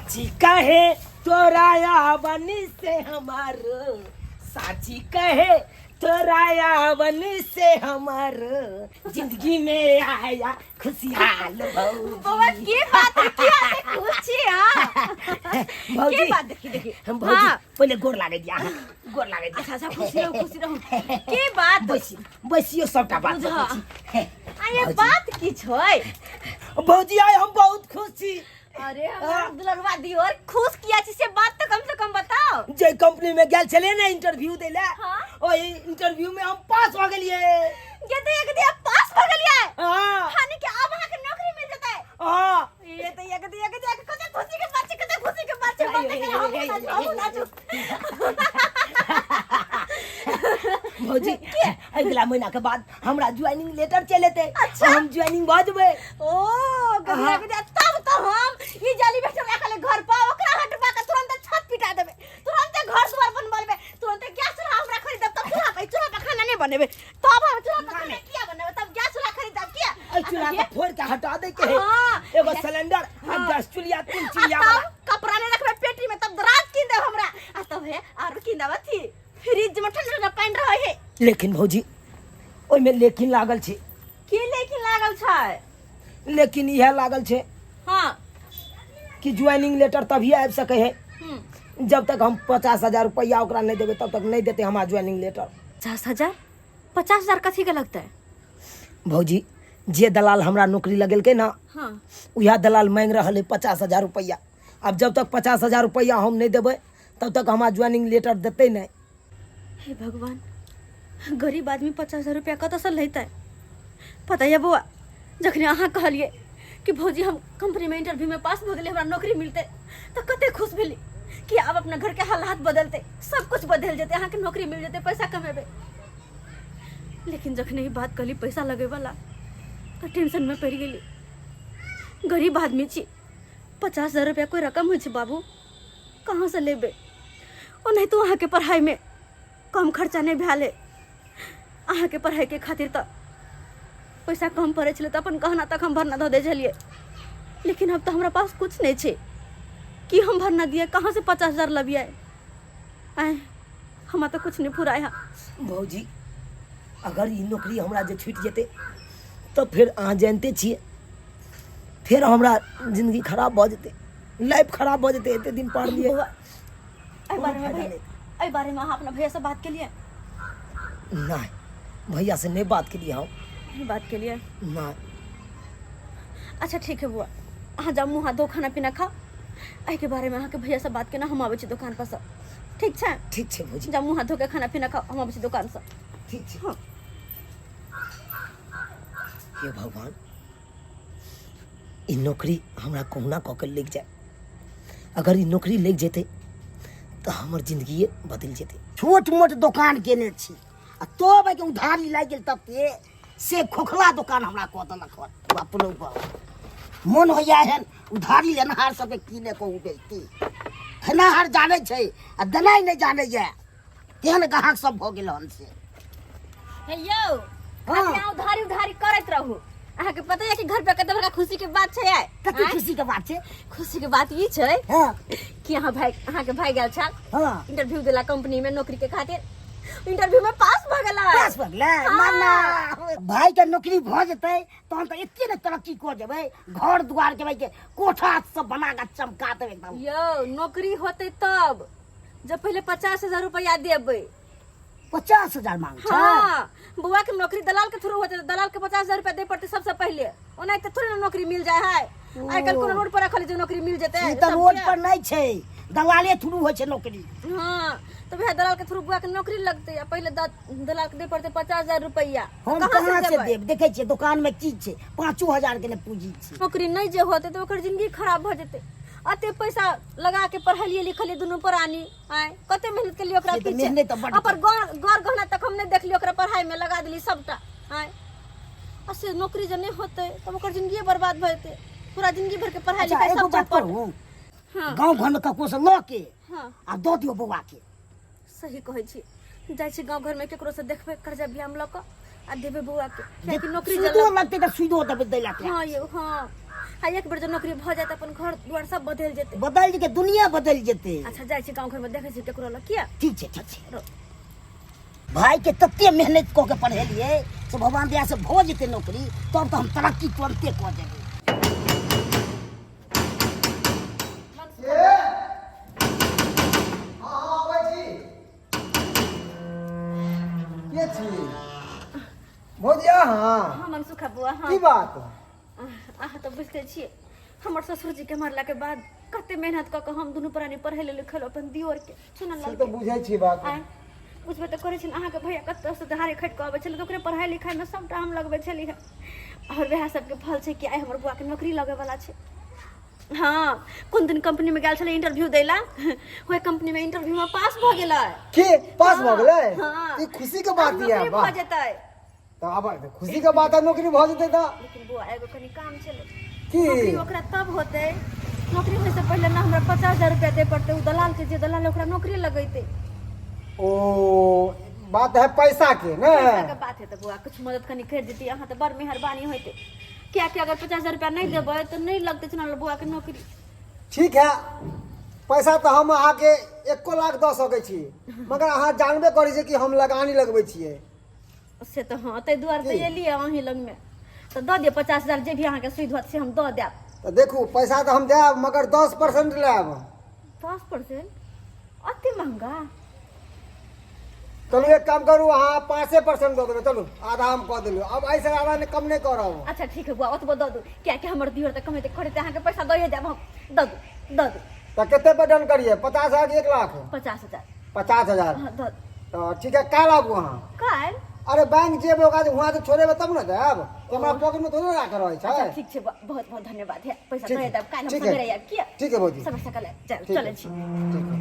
साची कहे तोरा बनी से हमार, साची कहे तोरा बनी से हमार जिंदगी में आया खुशहाल भौजी। बउआ की बात है, किया से खुश छी हां? भौजी की बात? देखी देखी। हम भौजी। हाँ। पहिले गोर लागे दिया, गोर लागे दिया। अच्छा अच्छा, खुशी रहू, खुशी रहू। की बात? बैसी बैसियो, सबटा बात बुझा। बतबै छी। आ ये बात की छै? भौजी, आइ हम बहुत खुश छी। अरे हमर दुलरवा दियोर खुश किया छी, से बात तो कम से कम बताओ। जे कंपनी में गेल छलियै ने इंटरव्यू दै लए, हाँ। ओहि इंटरव्यू में हम पास भऽ गेलियै। ये तो एक दिन पास भऽ गेलियै? हाँ। हानि के अब अहाँ के नौकरी मिल जेतै? हाँ। ये तो एक दिन एक दिन कते खुशी के बात छै, कते खुशी के बात छै। बात के हमहूँ नाचू, हमहूँ नाचू। भौजी, अगिला महीना के बाद हमरा ज्वाइनिंग लेटर चलि एतै। अच्छा। हम ज्वाइनिंग भऽ जेबै। ओ गदिया। हाँ। गदिया, तब तो हम ई जाली बैठल राखल है घर पर, ओकरा हटवा के तुरंत छत पिटा देबे, तुरंत घर द्वार बनबेबे, तुरंत गैस चूल्हा हमरा खरीदब, तब चूल्हा पर, चूल्हा पर खाना नहीं बनेबे, तब हम चूल्हा पर खाना किया बनेबे, तब गैस चूल्हा खरीदब किया? एहि चूल्हा के फोड़ के हटा दै के है। हाँ। एगो सिलेंडर आ गैस चूल्हा, तीन चूल्हा आ वाला। तब कपड़ा नहीं रखबे पेटी में, तब दराज कीन देब हमरा, आ तब हे आर कीन देब अथी फ्रिज में ठंडा ठंडा पानि रहे है। लेकिन भौजी, ओहिमे लेकिन लागल छै। की लेकिन लागल छै? लेकिन इएह लागल छै कि ज्वाइनिंग लेटर तभी आबि सकै है जब तक हम 50,000 रुपैआ ओकरा नहि देबै, तब तक नहि देतै हमरा ज्वाइनिंग लेटर। 50,000? 50,000 कथी के लगतै? भौजी, जे दलाल हमरा नौकरी लगेलकै ने, उएह दलाल मांगि रहल है 50,000 रुपैआ। आब जब तक 50,000 रुपैआ हम नहि देबै, तब तक हमरा ज्वाइनिंग लेटर देतै नहि। हे भगवान, गरीब आदमी 50,000 रुपया कतऽसँ लेतै? पता यऽ बौआ, जखने अहाँ कहलियै कि भौजी, हम कंपनीमे इंटरव्यूमे पास भऽ गेलै, हमरा नौकरी मिलतै, तऽ कते खुश भेली कि आब अपना घरके हालात बदलतै, सब कुछ बदलि जेतै, अहाँके नौकरी मिल जेतै, पैसा कमेबै। लेकिन जखने ई बात कहली पैसा लगैवला, तऽ टेंशनमे पड़ि गेली। गरीब आदमी छी, 50,000 रुपया कोई रकम होइ छै बाबू? कहाँसँ लेबै? ओनाहितो अहाँके पढ़ाइमे कम खर्चा नहि भेल है। अहाँके पढ़ाइके खातिर तऽ पैसा कम पड़ै छलै तऽ अपन गहना तक हम भरना धऽ दै छलियै, लेकिन अब तऽ हमरा पास कुछ नहि छै कि हम भरना दिए। कहाँसँ 50,000 लबियै? आँय, हमरा तऽ कुछ नहि फुराय है। भौजी, अगर ई नौकरी हमरा जे छूटि जेतै तऽ फेर अहाँ जानिते छियै, फेर हमरा जिंदगी खराब भऽ जेतै, लाइफ खराब भऽ जेतै। एते दिन पढ़लियै। बौआ, एहि कोनो बारेमे फायदा भैया नहि। एहि बारेमे अहाँ अपना भैयासँ बात केलियै? नहि, भैया से नहि बात केलियै हम। नहीं बात केलियै? नहि। अच्छा ठीक है बौआ, अहाँ जाउ, मुँह हाथ धो, खाना पीना खाओ। एहिके बारेमे अहाँके भैयासँ बात केना हम आबै छी दोकान पर सँ, ठीक छै? ठीक छै भौजी। जाउ, मुँह हाथ धो के खाना पीना खाओ, हम आबै छी दोकानसँ। ठीक छै। हाँ। हे भगवान, ई नौकरी हमरा कहुना कऽ के लागि जाय। अगर ई नौकरी लागि जेतै तऽ हमर जिंदगिए बदलि जेतै। छोट मोट दोकान केने छी आ तब एहिके उधारी लागि गेल तते से खोखला दोकान हमरा कऽ देलक हन। बाप रौ बाप, मोन होइया एहन उधारी लेनहार सबके की नहि कहू बेजती। खेनाहार जानै छै आ देनाइ नहि जानैया, तेहन ग्राहक सब भऽ गेल हन से। हे यौ। हाँ। अहाँ उधारी उधारी करैत रहू, अहाँके पता है कि घर पे कते बड़का खुशी के बात छै आइ? कते आँय? खुशी के बात छै? खुशी के बात ई छै कि अहाँ भाई, अहाँके भाई गेल छल इंटरव्यू देला कंपनी में नौकरी के खातिर, इंटरव्यू में पास भऽ गेलै। पास भऽ गेलै? हाँ। ना ना, भाई के नौकरी भऽ जेतै तहन तऽ एते ने तरक्की कऽ जेबै, घर दुआर के भाई के कोठा सब बना के चमका देबै एकदम। यौ, नौकरी होतै तब जब पहिले 50,000 रुपया देबै। 50,000 मांग छै? हाँ, बउआ के नौकरी दलाल के थ्रू होते, दलाल के 50,000 रुपया दे पड़ते सबसे पहले। ओना तो थोड़ी ना नौकरी मिल जाए है। आइ काल्हि कोनो रोड पर रखल जे नौकरी मिल जेतै? ई तऽ रोड पर नहि छै, दलाले थ्रू होइ छै नौकरी। हाँ, तो वएह दलाल के थ्रू बुआ के नौकरी लगतै आ पहिले दलाल के दे पड़तै 50,000 रुपया। हम कहाँ से देब? देखै छियै दोकान में की छै, 5,000 के ने पूंजी छै। नौकरी नहि जे होतै तऽ ओकर जिंदगी खराब भऽ जेतै। अते पैसा लगा के पढ़लियै लिखलियै दुनू प्राणी, आँय, कते मेहनत केलियै ओकरा से तऽ पीछे। मेहनत तऽ बड्ड। अपन गर गहना तक हम नहि देखलियै, ओकरा पढ़ाई में लगा देली सबटा। आँय, आ से नौकरी जे नहि होतै तब ओकर जिंदगी बर्बाद भऽ जेतै, पूरा जिंदगी भर के पढ़ाई अच्छा लिखाई एगो सब बात चौपट। कहू? हाँ। गाँव घर में ककरो से लऽ के आ दऽ दियौ बौआ के। सही कहै छी। जाइ छी गाँव घर में केकरो से देखबै, कर्जा बियाम लऽ कऽ आ देबै बौआ के, कियाकि नौकरी जे सुइदो लगतै तऽ सुइदो देबै दै ला। हाँ यौ, हाँ, आ एक बेर जँ नौकरी भऽ जायत अपन घर दुआर सब बदलि जेतै। बदलि जेतै, दुनिया बदलि जेतै। अच्छा जाइ छी गाँव घरमे, देखै छी केकरो लग किया। ठीक छै, ठीक छै। भाई के तते मेहनत कऽ के पढ़ेलियै से भगवान दया से भऽ जेतै नौकरी, तब तऽ हम तरक्की तुरन्ते कऽ जेबै। के छी भौजी अहाँ? हाँ मनसुखा बुआ। हाँ की बात? अहाँ तऽ बुझिते छियै हमर ससुर जी के मरला के बाद कते मेहनत कऽ कऽ हम दुनू प्राणी पढ़ै लए लिखल अपन दियोर के सुनल से तऽ बुझै छी बात। आँय बुझबे तऽ करै छी ने, अहाँके भैया कतऽसँ दहाड़े खटि कऽ अबै छलै तऽ ओकरे पढ़ाइ लिखाइमे सभटा हम लगबै छलियै और वएह सबके फल छै कि आइ हमर बौआके नौकरी लगैवला छै। हाँ कोन दिन कंपनी में गेल छलै इंटरव्यू दै ला, ओहि कंपनी में इंटरव्यू में पास भऽ गेलै। की पास भऽ गेलै? हाँ। ई खुशी के बात आब यऽ। नौकरी वाह भऽ जेतै। तऽ आब खुशी के बात है, नौकरी भऽ जेतै तऽ। लेकिन बौआ एगो कनि काम छलै। की? नौकरी ओकरा तब होतै, नौकरी होय से पहिले ना हमरा 50,000 रुपया दे पड़तै ओ दलाल के, जे दलाल ओकरा नौकरी लगैतै। ओ बात है पैसा के ने? पैसा के बात है तऽ बौआ कुछ मदद कनि कर देती अहाँ तऽ बड़ मेहरबानी होइतै, कियाकि अगर 50,000 रुपया नहीं देबै तऽ नहीं लगतै चुनाव बौआ के नौकरी। ठीक है, पैसा तऽ हम अहाँके 1 लाख दऽ सकै छी, मगर अहाँ जानबे करै छी कि हम लगानी लगबै छियै। से तऽ हाँ, ताहि दुआरे तऽ की? एलियै अहीं लगमे, तऽ दऽ दिअ 50,000, जे भी अहाँके सुविधा होत से हम दऽ देब। तऽ देखू पैसा तऽ हम देब मगर 10% लेब। 10%? अते महंगा? चलू एक काम करू, अहाँ 5% दऽ देबै, चलू आधा हम कऽ देलहुँ, आब एहिसँ आधा नहि कम नहि करब। अच्छा ठीक है बुआ, ओतबो दऽ दू, कियाकि हमर दियोर तऽ कमेतै खटेतै, अहाँके पैसा दऽए देब हम, दऽ दू दऽ दू। तऽ कते पर डन करियै, 50,000 कि 1 लाख? 50,000। 50,000? हाँ दऽ दू। तऽ ठीक है, काल्हि आबू अहाँ। काल्हि? अरे बैंक जेबै ओकरा वहाँ से छोड़ेबै तब ने देब, हमरा पॉकेट में थोड़े राखल रहै छै। अच्छा ठीक छै बुआ, बहुत बहुत धन्यवाद है, पैसा ठीक दऽ है, देब काल्हि हम ठीक है। सवेरे आयब, किया ठीक है भौजी। सवेरे सकाल चल ठीक चलै है। छी। ठीक है,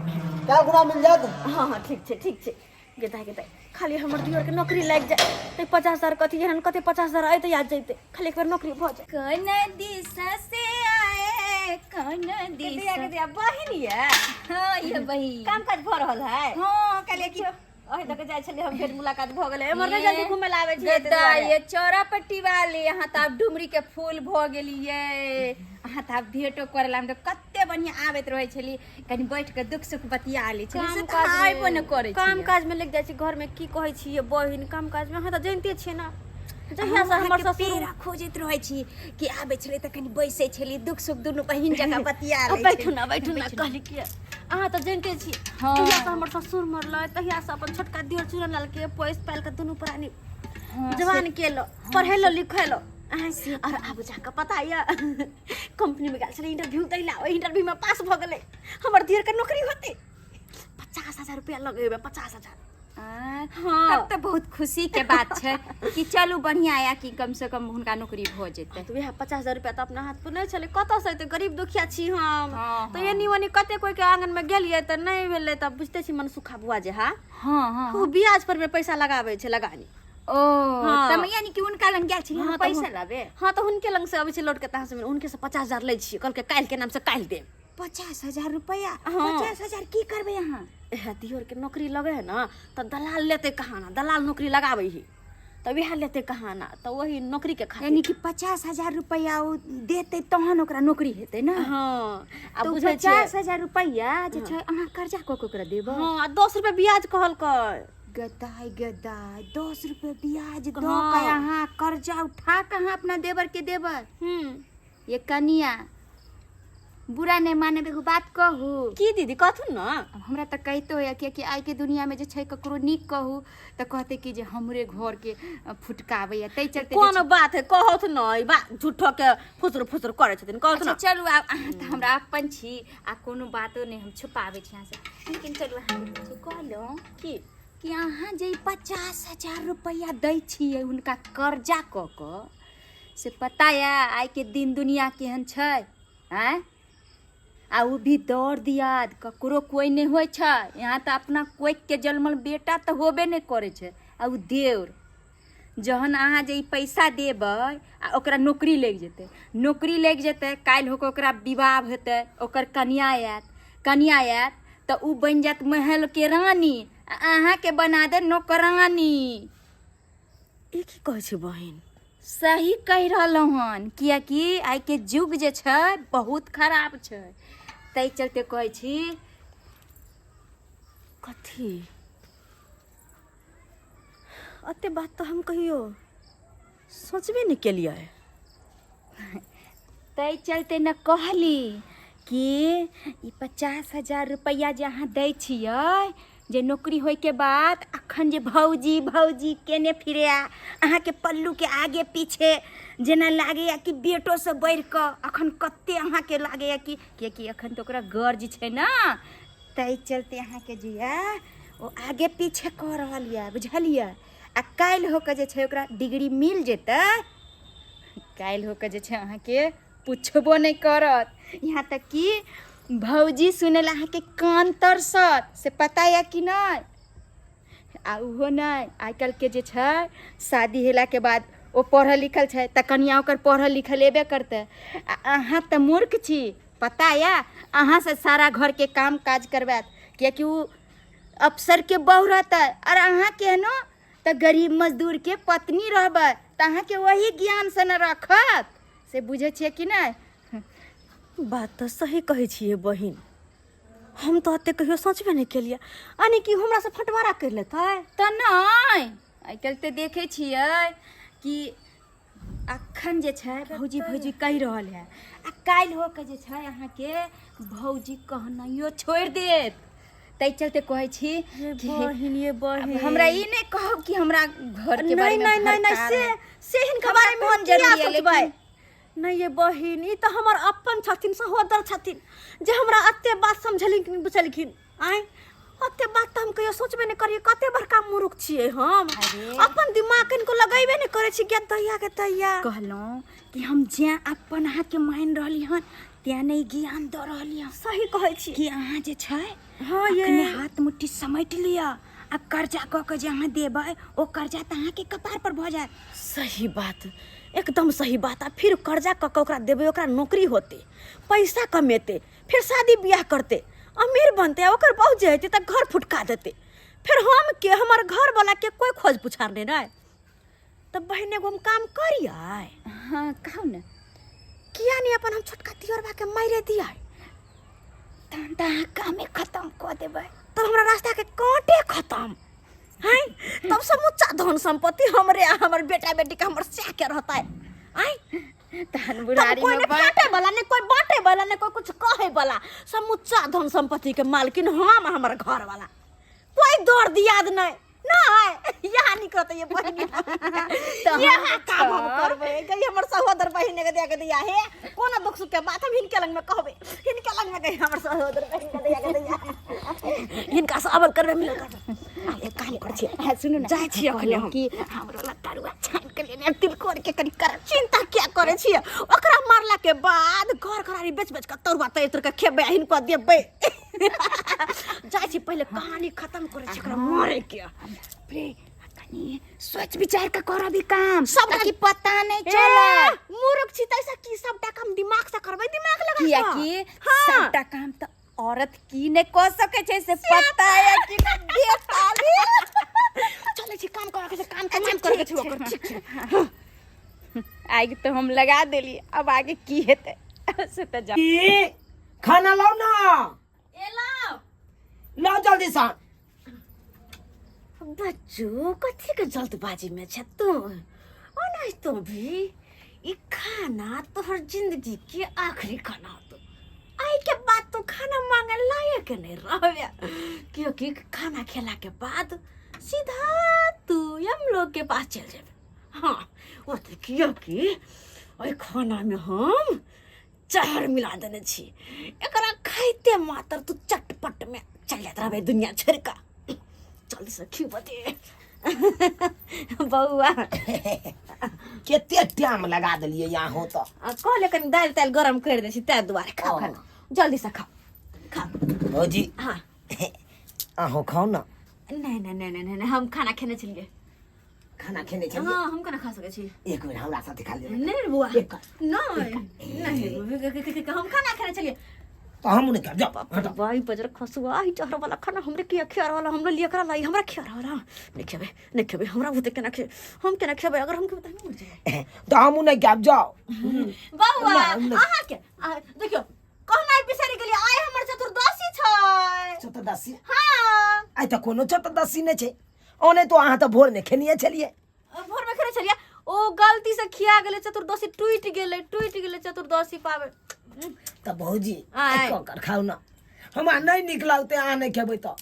काल्हि खुना मिल जायत। हाँ हाँ ठीक छै ठीक छै। गेदाइ गेदाइ खाली हमर दियोर के नौकरी लागि जाए तऽ 50,000 कथी एहन कते 50,000 अयतै आ जैतै, खाली एक बेर नौकरी भऽ जाए। कौन दिशा से आए कौन गेदैया दिशा। गेदैया बहिन ये। हाँ ये बहिन। काम काज भऽ रहल है? हाँ कहलिए कि अही तक जाइ छलियै हम, भेंट मुलाकात भऽ गेलै, एम्हर नहि जल्दी घुमै लए आबै छियै। गद्दा ये चौरा पट्टी वाली, अहाँ तऽ आब डुमरी के फूल भऽ गेलियै, अहाँ तऽ आब भेंटो करे ला हम तऽ कते बढ़िया आबैत रहै छली, कनि बैठ के दुख सुख बतिया लै छली, से तऽ अहाँ आबो नहि करै काम छियै। काज में लागि जाइ छै घर में, की कहै छियै बहिन, काम काज में अहाँ तऽ जनिते छियै ने जहिया से हम हमर अहाँके ससुर पेड़ा खोजैत रहै छी कि आबै छलै तऽ कनि बैसै छली, दुख सुख दुनू बहिन जकाँ बतिया आ लै बैठू छली। ना बैठू ना, कहली कि अहाँ तऽ जनिते छी हाँ। जहिया से हमर ससुर मरलै तहिया से अपन छोटका दियोर चूरन लाल के पोसि पालि के दुनू प्राणी हाँ, जवान केलो, पढ़ेलो लिखेलो। और आब जाके पता यऽ कंपनी में गेल छलै इंटरव्यू दै ला, ओहि इंटरव्यू में पास भऽ गेलै, हमर दियोर के नौकरी होतै, 50,000 रुपया लगेबै, 50,000। हाँ। तब तऽ बहुत खुशी के बात छै कि चलू बढ़िया आया कि कम से कम हुनका नौकरी भऽ जेतै। तऽ वएह 50,000 रुपया तऽ अपना हाथ पर नहि छलै, कतऽसँ एतै, गरीब दुखिया छी हम। हाँ, तऽ एनी ओनी कते कोइ के आंगन में गेलियै तऽ नहि भेलै, तऽ बुझिते छी मनसुखा बुआ जे हा हाँ हाँ ओ ब्याज पर में पैसा लगाबै छै लगानी। ओ हाँ। तब यानी कि हुनका लग गेल छलियै हाँ, तऽ पैसा लाबे? हाँ तऽ हुनके लग से अबै छै लौट के, तहाँ से हुनके से 50,000 लै छियै, कहलकै काल्हि के नाम से काल्हि देब। 50,000 रुपया? हाँ। 50,000 की करबै अहाँ? एह दियोर के नौकरी लगे है ना तऽ दलाल लेतै कहाँ ना, दलाल नौकरी लगाबै है तऽ वएह लेतै कहाँ ना, तऽ वही नौकरी के खातिर। यानी कि 50,000 रुपया ओ देतै तहन ओकरा नौकरी हेतै ना? हाँ, आ तऽ ओ बुझै छियै 50,000 रुपया जे छै अहाँ कर्जा कऽ के ओकरा देबै? हाँ, आ 10 रुपया ब्याज कहलकै। गदाय गदाय 10 रुपया ब्याज दऽ हाँ। के अहाँ कर्जा उठा के अहाँ अपना देवर के देबै? हम्म। ये कनिया बुरा नहि मानब, एगो बात कहू? की दीदी कहथुन ना। अब हमरा तऽ कहितो होइए कियाकि आइके दुनियामे जे छै ककरो नीक कहू तऽ कहतै कि जे हमरे घरके फुटकाबैए, ताहि चलते जे कोनो बात है कहत न, ई बात झूठो के फुसुर फुसुर करै छथिन, कहत अच्छा न। चलू आब अहाँ तऽ हमरा अपन छी आ कोनो बातो नहि हम छुपाबै छी अहाँसँ, लेकिन चलू अहाँके कहलहुँ की कि अहाँ जे ई 50,000 रुपैआ दै छियै हुनका कर्जा कऽ कऽ, से पता यऽ आइके दिन दुनिया केहन छै? आँय, आ ओ भी दर दियाद ककरो कोइ नहि होइ छै, यहाँ तऽ अपना कोइके जनमल बेटा तऽ होबे नहि करै छै, आ ओ देवर जहन अहाँ जे ई पैसा देबै आ ओकरा नौकरी लागि जेतै, नौकरी लागि जेतै काल्हि होके ओकरा विवाह हेतै, ओकर कनिआ आयत, कनिआ आयत तऽ ओ बनि जायत महलके रानी आ अहाँके बना देत नौकरानी। ई की कहै छै बहिन? सही कहि रहलहुँ हन, किएकि आइके युग जे छै बहुत खराब छै, ताहि चलते कहै छी। कथी एते बात तऽ हम कहियो सोचबे नहि केलियै। ताहि चलते ने कहली कि ई 50,000 रुपैआ जे अहाँ दै छियै जे नौकरी होइके बाद अखन जे भौजी भौजी केने फिरे, अहाँके पल्लूके आगे पीछे जेना लागैए कि बेटोसँ बढ़ि कऽ अखन कते अहाँके लागैए कि, किएकि अखन तऽ ओकरा गर्ज छै ने, ताहि चलते अहाँके जे यए ओ आगे पीछे कऽ रहल यए, बुझलियै? आ काल्हि होके जे छै ओकरा डिग्री मिल जेतै, काल्हि होके जे छै अहाँके पुछबो नहि करत, यहाँ तक कि भौजी सुनै लए अहाँके कान तरसत, से पता यऽ कि नहि? आ ओहो नहि, आइ काल्हिके जे छै शादी हेलाके बाद ओ पढ़ल लिखल छै तऽ कनिआँ ओकर पढ़ल लिखल एबे करतै, आ अहाँ तऽ मूर्ख छी, पता यऽ? अहाँसँ सारा घरके काम काज करबायत, किएकि ओ अफसरके बहु रहतै, आओर अहाँ केहनो तऽ गरीब मजदूरके पत्नी रहबै, तऽ अहाँके वही ज्ञानसँ ने रखत, से बुझै छियै कि नहि? बात तऽ सही कहै छियै बहिन, हम तऽ एते कहियो सोचबे नहि केलियै, यानी कि हमरासँ फटवारा करि लेतै। तऽ नहि, आइ काल्हि तऽ देखै छियै कि अखन जे छै भौजी भौजी कहि रहल है, आ काल्हि होके जे छै अहाँके भौजी कहनाइयो छोड़ि देत। ताहि चलते कहै छी ये कि बहिन, ये बहिन, हमरा ई नहि कहब कि हमरा घर के नहि बारे में नहि नहि नहि, भड़का से रहल। से हिनका हमरा बारे में कोन हम किया जरूरी है, सोचबै? लेकिन नहि ये बहिन, ई तऽ हमर अपन छथिन, सहोदर छथिन, जे हमरा एते बात समझलखिन बुझलखिन। आँय, ओते बात तऽ हम कहियो सोचबे नहि करियै, कते बड़का मूर्ख छियै हम। अरे। अपन दिमाग कनिको लगेबे नहि करै छी। गे दैया के दैया, कहलहुँ कि हम जेँ अपन अहाँके मानि रहली हन तेँ नहि ज्ञान दऽ रहली हन। सही कहै छी कि अहाँ जे छै हाँ ये अखने हाथ मुट्ठी समेट लिअ, आ कर्जा कऽ के जे अहाँ देबै ओ कर्जा तऽ अहाँके कपार पर भऽ जायत। सही बात, एकदम सही बात। आ फिर कर्जा कऽ के ओकरा देबै, ओकरा नौकरी होतै, पैसा कमेतै, फिर शादी बियाह करतै, अमीर बनतै, आ ओकर बहु जे हेतै तऽ घर फुटका देतै, फिर हम के हमर घर वाला के कोई खोज पुछार नहि रहै। तऽ बहिन, एगो हम काम करियै? हाँ, कहू ने। किया नहीं अपन हम छोटका दियरबा के मारे दियै? तहन तऽ अहाँ कामे खतम कऽ देबै। तब हमरा रास्ता के कांटे खतम हैं, तब समूचा धन संपत्ति हमरे आ हमर बेटा बेटी के हमर सैह के रहतै। आय तहन तब बुढ़ारी कोई में नहीं फाटे वाला, नहीं कोई बांटे वाला, नहीं कोई कुछ कहे वाला, समूचा धन संपत्ति के मालकिन हम आ हमर घर वाला, कोई दौड़ दियाद नहीं। नहीं यहाँ निकलत ये बहिनी, यहाँ काम हम करबै गई हमर सहोदर बहिन के दिया के दिया हे, कोनो दुख सुख के बात हम हिनके लग में कहबै, हिनके लग में गई हमर सहोदर बहिन के दिया के दिया, हिनका से अबल करबै, मिलल करबै। आ, एक काम करै छियै। हाँ, सुनू ने। जाइ छियै अखने हम। कि हमरो ला तरुआ छानि के लेने आयब, तिलकोर के कनि करब। चिंता किया करै छियै? ओकरा मारला के बाद घर घरारी बेच बेच के तरुआ तर तर के खेबै आ हिनको देबै। जाइ छी, पहिले कहानी खत्म करै छी ओकरा मारे के। रे, कनि सोच विचार के करब ई काम सबटा ताकि पता नहीं ए, चले। मूर्ख छी तैसा की सबटा काम दिमाग से करबै, दिमाग लगा किया कऽ। कि हाँ। सबटा काम तऽ औरत की नहीं कऽ सकै छै, से पता है कि नहीं? बेताली चलै छी, काम करऽ के छै, काम तमाम करऽ के छै ओकर। ठीक छै। आगि तऽ हम लगा देली, अब आगे की हेतै से तऽ जा। की खाना लाओ ना। एलाओ। लाओ जल्दी सा। बच्चू, कथी के जल्दबाजी में छै तू? ओनाहितो तो भी ई खाना तोहर जिंदगी के आखिरी खाना होतो। आई के बाद तो खाना मांगे लायक नहीं रहबे, क्योंकि खाना खेला के बाद सीधा तू हम लोग के पास चल जेबे। हाँ, वो तो क्योंकि ओहि खाना में हम जहर मिला देने छी, एकरा खाइते मात्र तू चटपट में चल जात रहबे दुनिया छोड़ कऽ। जल्दी से खिबऽ दे बौआ। कते टाइम लगा देलियै यहाँ हो तऽ। आ, कहले कनि दालि तालि गरम करि दै छी, ताहि दुआरे। खाओ खाना, जल्दी से खाओ खाओ। भौजी। हाँ। अहूँ खाउ ने। नहि नहि नहि नहि नहि, हम खाना खेने छलियै। खाना खेने छलियै? हाँ, हम केना खा सकै छी? एक बेर हमरा साथे खा लिअ। नहि रे बौआ। एक नहि नहि, हम खाना खेने छलियै। तऽ हमहूँ नहि खायब जाउ हटाउ। भाई बजर खसुआ ई जहर वाला खाना हमरे किया खिया रहल हमरे लिए करा लाई हमरा खिया रहल नहीं खेबे नहीं खेबे हमरा भूते केना खे हम केना खेबे अगर हम खेबे त हम मर जाए तऽ हमहूँ नहि खायब जाउ बउआ अहाँ के देखियो कहनाइ बिसरि गेलियै आइ हमर चतुर्दशी छै चतुर्दशी हाँ आइ तऽ कोनो चतुर्दशी नहि छै ओने तो अहाँ तऽ भोरमे खेनिये छलियै भोर में खेने छलियै ओ गलती से खिया गेलै चतुर्दशी टूटि गेलै टूटि गेलै चतुर्दशी पाबे तऽ भौजी आँय। ककर खाउ ने हमरा नहि नीक लगतै अहाँ नहि खेबै तऽ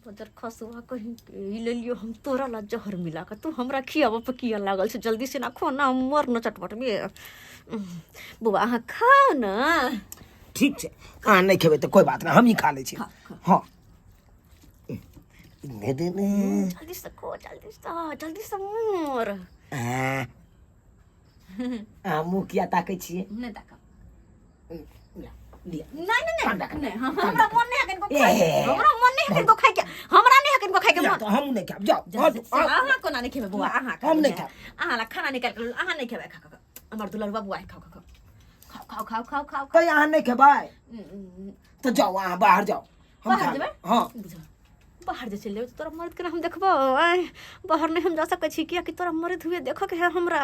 बजर खसुआ कहीं ई लेलियो हम तोरा ला जहर मिला के तू हमरा खियाबऽ पर किया लागल छै जल्दी से ना खो ना हम मर न चटपट में बौआ अहाँ खाउ ना ठीक छै अहाँ नहि खेबै तऽ कोइ बात नहि हमही खा लै छी हँ दे दे दे। जल्दी से खो जल्दी से जल्दी से मर आ, अहाँ मुँह किया ताकै छियै नहि ताकब लिअ नहीं नहीं कांदा नहीं नहीं हमरा मन नहीं है किनको ए। खाए हमरा मन नहीं है किनको खाए के हमरा नहीं है किनको खाए के लिअ, मन तऽ हमहूँ नहि खायब जाउ हटू, हटू। अहाँ कोना नहीं खेबै बौआ अहाँ हम नहि खायब। अहाँ ला खाना निकाल के अहाँ नहीं खेबै खा खा खा। हमर दुलरुआ बौआ है, खाओ खाओ खाओ खाओ खाओ खाओ खाओ तऽ अहाँ नहि खेबै तऽ जाउ अहाँ बाहर जाउ हम बाहर खा जेबै? लेब। हँ बुझल बाहर जे चलि जेबै तऽ तोरा मर्द के हम देखबो आँय बाहर नहि हम जा सकै छी कियाकि तोरा मर्द हुए देखऽ के है हमरा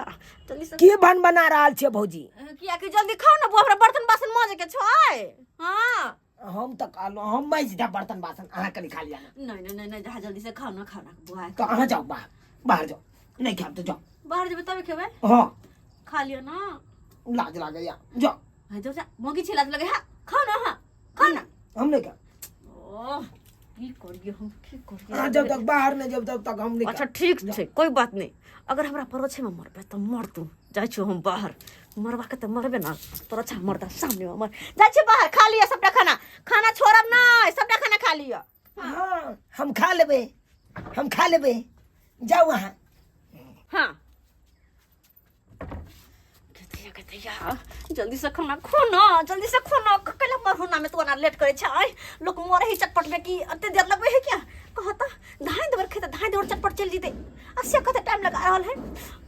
जल्दी से की भन बना रहल छियै भौजी कियाकि जल्दी खाओ ना बुआ हमरा बर्तन बासन माजे के छै हाँ हम तऽ कहलहुँ हम माजि देब बर्तन बासन अहाँ कनि खा लिअ ने नहीं नहीं नहीं नहीं जहाँ जल्दी से खाओ ना खाओ ना बुआ तऽ अहाँ जाउ बाहर बाहर जाउ नहि खायब तऽ जाउ बाहर जेबै तबे खेबै हँ खा लिअ ना लाज लागैया जाउ हाँ जो जा मौगी छी लाज लगे हाँ खाओ ना हाँ खाओ ना हम नहि खायब ओह की करिए हम की करिए अहाँ जब तक बाहर नहि जब तब तक हम नहि अच्छा ठीक छै कोई बात नहीं अगर हमरा परोछे में मरबे तऽ मर तू जाइ छियौ हम बाहर मरबा के तऽ मरबे ना परोछा मरदा सामने में मर जाइ छियै बाहर खा लिअ सबटा खाना खाना छोड़ब नहि सबटा खाना खा लिअ हाँ हम खा लेबै हम खा लेबै जाउ अहाँ हाँ कथैया कथैया जल्दी से खाना खो ना जल्दी से खो ना कैला मरहु ना में तू एना लेट करे छै लोक मरे है चटपट में कि एते देर लगबे है क्या कहता धाई देबर खेते धाई देबर चटपट चल जीते आ से कते टाइम लगा रहल है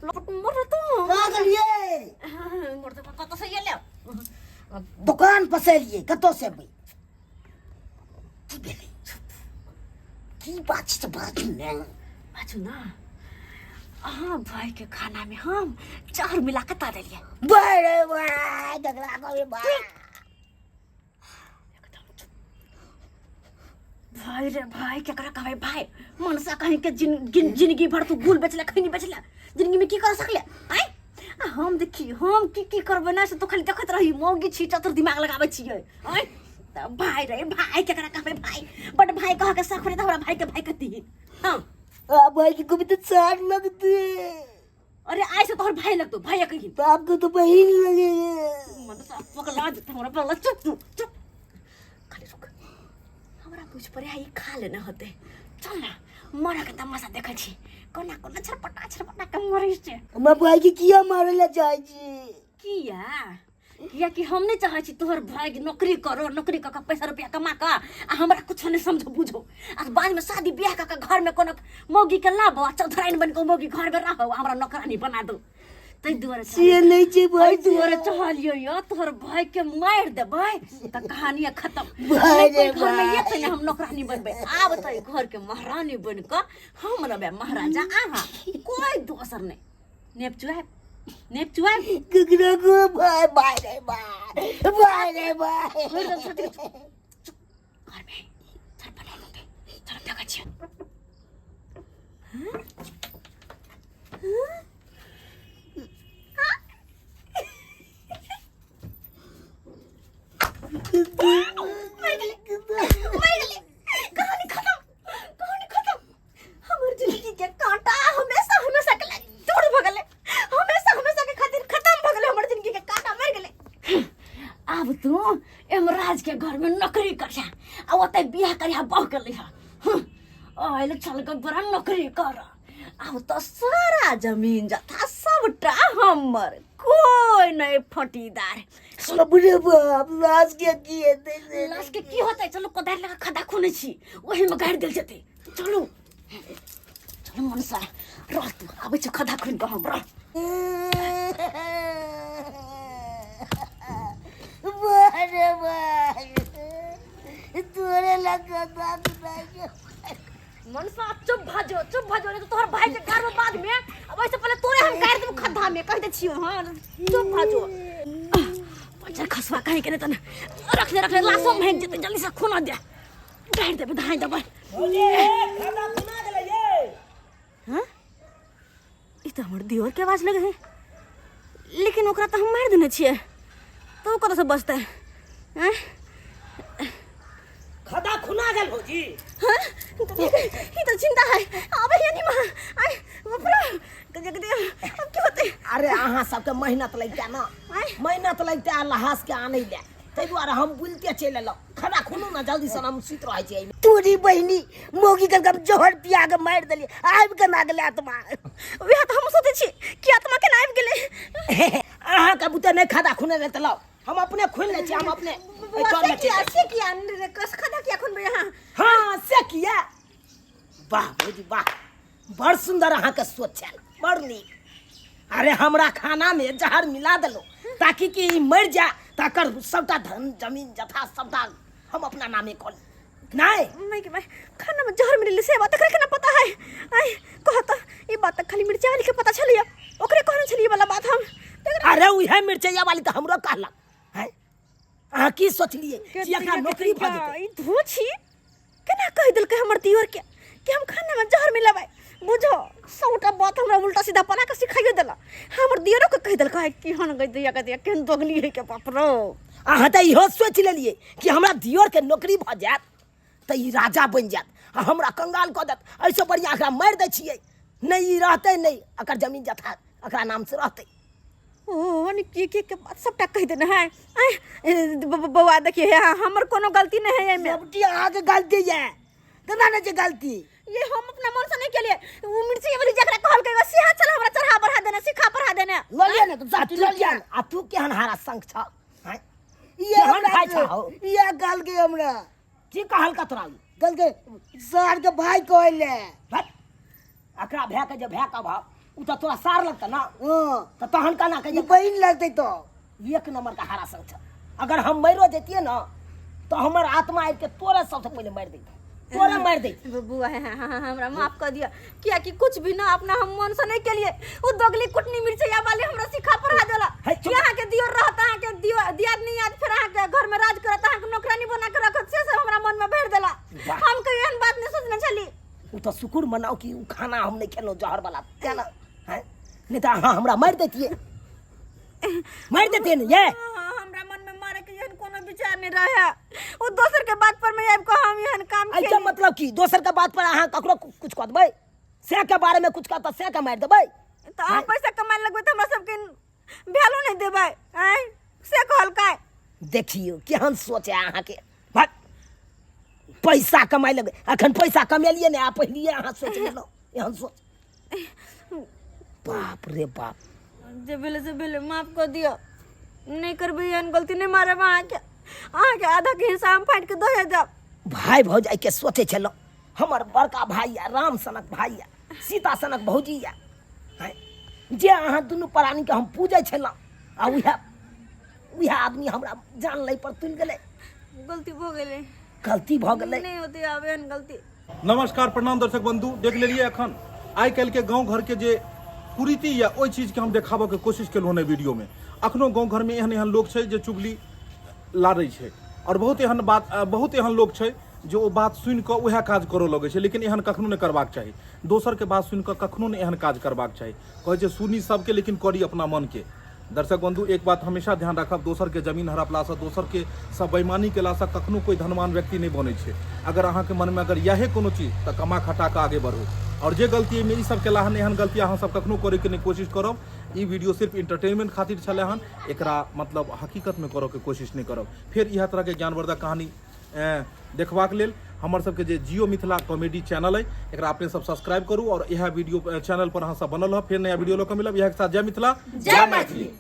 लोक मर तू कहाँ गेलियै मर तो कत से ले दुकान पर से एलियै कतऽ से एबै की भेलै की बात छै से बाजू ने बाजू ना अहाँ भाई के खाना में हम चाउर मिला के ता देलिए बड़े भाई झगड़ा करे बा भाई रे भाई केकरा कहबै भाई मनसा कहीं के जिंदगी भर तू गुल बेचले खैनी बेचले जिंदगी में की कर सकले आय आ हम देखी हम की की करबै ना से तू खाली देखैत रही मौगी छी चतुर दिमाग लगाबै छियै आय तऽ भाई रे भाई केकरा कहबै भाई बड भाई कह के सख रे तऽ हमरा भाई के भाई कहती हाँ आ भाई की कभी तो चार लगते अरे आइ से तोहर भाई लगतो भाई कही तो आपको तो बहन लगेगा मनसा पगला जेतै हमरा पगला चुप तू चुप खाली रुक हमरा बुझ पड़े है ई खा लेने होते चल ना मरऽ के तमाशा देखै छी कोना कोना छरपटा छरपटा के मरै छै हमरा भाई के किया मारे ला चाहे छी किया किया कि हम नहीं चाहै छी तोहर भाई के नौकरी करो नौकरी कऽ के पैसा रुपया कमा कऽ आ हमरा कुछो नहीं समझो बुझो आ बाद में शादी ब्याह कऽ के घर में कोनो मौगी के लाबो आ चौधराइन बन के मौगी घर में रहो आ हमरा नौकरानी बना दो ताहि दुआरे से नहीं छै भाई एहि दुआरे चाहलियै यौ तोहर भाई के मारि देबै तऽ कहानी खत्म भाई नहि रे कोइ घर में भाई। ये तऽ हम नौकरानी बनबै आब तऽ घर के महारानी बनि कऽ हम रहबै महाराजा अहाँ कोइ दोसर नहि नेप चुआब नेप चुआब ककरो को भाई भाई रे भाई भाई रे भाई घर में चल बना चल देखै छियै मर गेलै कहानी खत्म कहानी खत्म हमर जिंदगी के कांटा हमेशा हमेशा के लागि दूर भ गेलै हमेशा हमेशा के खातिर खत्म भ गेलै हमर जिंदगी के कांटा मर गेलै आब तू यमराज के घर में नौकरी करिहा आ ओतै बियाह करिहा बहु के लिहा आयल चल के बड़ा नौकरी कर आब तो सारा जमीन जथा सबटा हमर कोई नहीं फटीदार बाप रे बाप लाश के की हेतै से लाश के की होतै चलू कोदारि लगा खदा खुनै छी ओही में गाड़ि देल जेतै चलू चलू मनसा रह तू आबै छी खदा खुनि कऽ हम रह बारे बारे तोरे लगा दाद नहीं। मनसा, चुप भऽ जो, चुप भऽ जो, नहीं तो तोहर भाई के घर में बाद में, अब ऐसे पहले तोरे हम काट देबो खद्धा में, कह दे छियो। हां, चुप भऽ जो। पंचर खसवा कहीं के नहीं तने रख ले, रख ले, लाशो महक जेते। जल्दी से खूना दे, गाड़ देबे, धाई देबे। खाना खुना गेलै ये। हाँ, ई तऽ हमर दियोर के आवाज लगे है, लेकिन ओकरा तऽ हम मारि देने छियै, तऽ ओ कतऽसँ बचतै? आँय? खदा खुना गेल भौजी। हाँ, ई तऽ चिंता है आबै है नहीं माँ। आय बाप रे, गजब दे, अब की होतै? अरे, अहाँ सबके मेहनत लगते ना। आँय? मेहनत लगते आ लहास के आनै ले, ताहि दुआरे हम बुलते चलि एलहुँ। खदा खुनू ने जल्दी सँ, हम सुति रहै छी एहिमे। तोरी बहिनी मौगी के हम जहर पिया के मारि देलियै, आबि केना गेलै आत्मा? वएह तऽ हम सोचै छी कि आत्मा केना आबि गेलै। अहाँके बुते नहि खदा खुने देत, लाउ, हम अपने खुनि लै छी, हम अपने एहि बौआ, तरमे से किया? चलि। से किया कस खदा किया खुनबै अहाँ? हाँ, से किया? वाह भौजी वाह, बड़ सुंदर अहाँके सोच छल, बड़ नीक। अरे, हमरा खाना में जहर मिला देलो ताकि कि ई मरि जाए, तकर सबटा धन जमीन जथा सबटा हम अपना नामे कऽ ली, नहि? मैं के मैं खाना में जहर मिलले से बात एकरा केना पता है? आय, कह त, ई बात त खाली मिर्चा वाली के पता छलिए, ओकरे कहने छलिए वाला बात हम त। अरे, उहे मिर्चैया वाली तऽ हमरो कहलक है। अहाँ की सोचलिए कि एकरा नौकरी भऽ जेतै? ई धो छी, केना कहि देलकै हमर दियोर के कि हम खाना में जहर मिलेबै? बुझो, सौटा बात हमरा उल्टा सीधा बना के सिखाइयो देला, हमर दियोरो के कहि देलकै। केहन गई दैया के दैया, केहन दोगली है के, बाप रो। अहाँ तऽ इहो सोचि लेलिए कि हमरा दियोर के नौकरी भऽ जायत तऽ ई राजा बनि जायत आ हमरा कंगाल कऽ देत। एहिसँ बढ़िआँ एकरा मारि दै छियै, नहि ई रहतै, नहि एकर जमीन जथा एकरा नामसँ रहतै। ओ ने के के के बात सबटा कहि देने है। आँय, ए, बौआ, देखिए, हमर कोनो गलती नहीं है एहिमे। सबटी अहाँके गलती यऽ, केना नहि छै गलती? ये हम अपना मन से नहीं केलिए, वो मिर्ची वाली जकरा कहलकै वो सिहा चल हमरा चढ़ा बढ़ा देने, सिखा पढ़ा देने। लऽ लिअ ने तऽ आ साथी तू लऽ लिअ। केहन, आ तू केहन हारा संग छ, आँय? इएह केहन हमरा भाइ छ हौ? इएह कहलकै हमरा। की कहलका तोरा ई? कहलकै सार के भाय कहले। भट, एकरा भाय के जे भाय के अभाव, उ तऽ तोरा सार लगतै ना? हँ। तऽ तहन केना ई कहियै? बहिन लगतै तऽ। एक नंबर के हारा संग छ। अगर हम मरियो जैतियै ना तऽ हमर आत्मा आबि के तोरे सबसे पहिले मारि दैतौ, तोरे मारि दैतौ। बबुआ है, हाँ, हाँ, हमरा माफ कर दिया, किया कि कुछ भी ना अपना हम मन से नहीं केलिए, वो दोगली कुटनी मिर्चैया वाली हमरा सिखा पढ़ा देला। है, चुप। यहाँ के दियो रहत, अहाँ के दियो दियाद नहीं याद, फिर अहाँ के घर में राज करत, अहाँ के नौकरानी बना के रखत, से सब हमरा मन में भर देला। वाह। हम कहियो एहन बात नहीं सोचने छली। उ तऽ शुक्र मनाओ कि उ खाना हम नहि खेलहुँ जहर वाला, तें ना हैं, नहीं तऽ अहाँ हमरा मारि दैतियै, मारि दैतियै ने ये। हाँ, हमरा मन में मारे के एहन कोनो विचार नहीं रहे, वो दोसर के बात पर में आबि के हम एहन काम एहिके केली। मतलब की दोसर के बात पर अहाँ ककरो कुछ कऽ देबै, से के बारे में कुछ कहता से के मारि देबै? तऽ अहाँ पैसा कमाए लगबै तऽ हमरा सबके वैल्यू नहीं देबै? आँय, से कहलकै। देखियौ केहन सोच है अहाँके। भक, पैसा कमाइ लगै, अखन पैसा कमेलियै ने आ पहिलिए अहाँ सोच लेलहुँ एहन सोच, बाप रे बाप। जे भेलै से भेलै, माफ कऽ दिअ, नहि करबै एहन गलती, नहि मारब अहाँके, अहाँके आधा के हिस्सा हम फाड़ि के दऽ देब। भाय भौजाइके सोचै छलहुँ, हमर बड़का भाय यऽ, राम सनक भाय यऽ, सीता सनक भौजी यऽ, आँय, जे अहाँ दुनू प्राणीके हम पूजै छलहुँ आ उएह उएह आदमी हमरा जान लै पर तुलि गेलै। गलती भऽ गेलै, गलती भऽ गेलै, नहि होतै आब एहन गलती। नमस्कार, प्रणाम दर्शक बंधु, देख लेलिए अखन आइ काल्हि के गांव घर के जे कुरीति या ओहि चीज के हम देखाबऽ के कोशिश केलहुँ हन वीडियो में। अखनो गांव घर में एहन एहन लोग छै जे चुगली लाड़ै छै और बहुत एहन बात, बहुत एहन लोग छै जे ओ बात सुनि कऽ उएह काज करऽ लगै छै, लेकिन एहन कखनो नहि करबाक चाही। दोसर के बात सुनि कऽ कखनो नहि एहन काज करबाक चाही। कहै छै सुनी सबके लेकिन करी अपना मन के। दर्शक बंधु, एक बात हमेशा ध्यान राखब, दोसर के जमीन हड़पलासँ, दोसर के सँ बेईमानी केलासँ कखनो कोई धनवान व्यक्ति नहि बनै छै। अगर अहाँके मनमे अगर इएह कोनो चीज तऽ कमा खटा कऽ आगे बढ़ू और जे गलती एहिमे ई सब केला हन, एहन गलती अहाँ सब कखनो करैके नहि कोशिश करब। ई वीडियो सिर्फ इंटरटेनमेंट खातिर छलै हन, एकरा मतलब हकीकतमे करऽके कोशिश नहि करब। फेर इएह तरहके ज्ञानवर्धक कहानी देखबाक लेल हमर सबके जे जियो मिथिला कॉमेडी चैनल अइ, एकरा अपने सब सब्सक्राइब करू और इएह वीडियो चैनल पर अहाँ सब बनल रहब। फेर नया वीडियो लऽ कऽ मिलब, इएह के साथ जय मिथिला, जय मैथिली।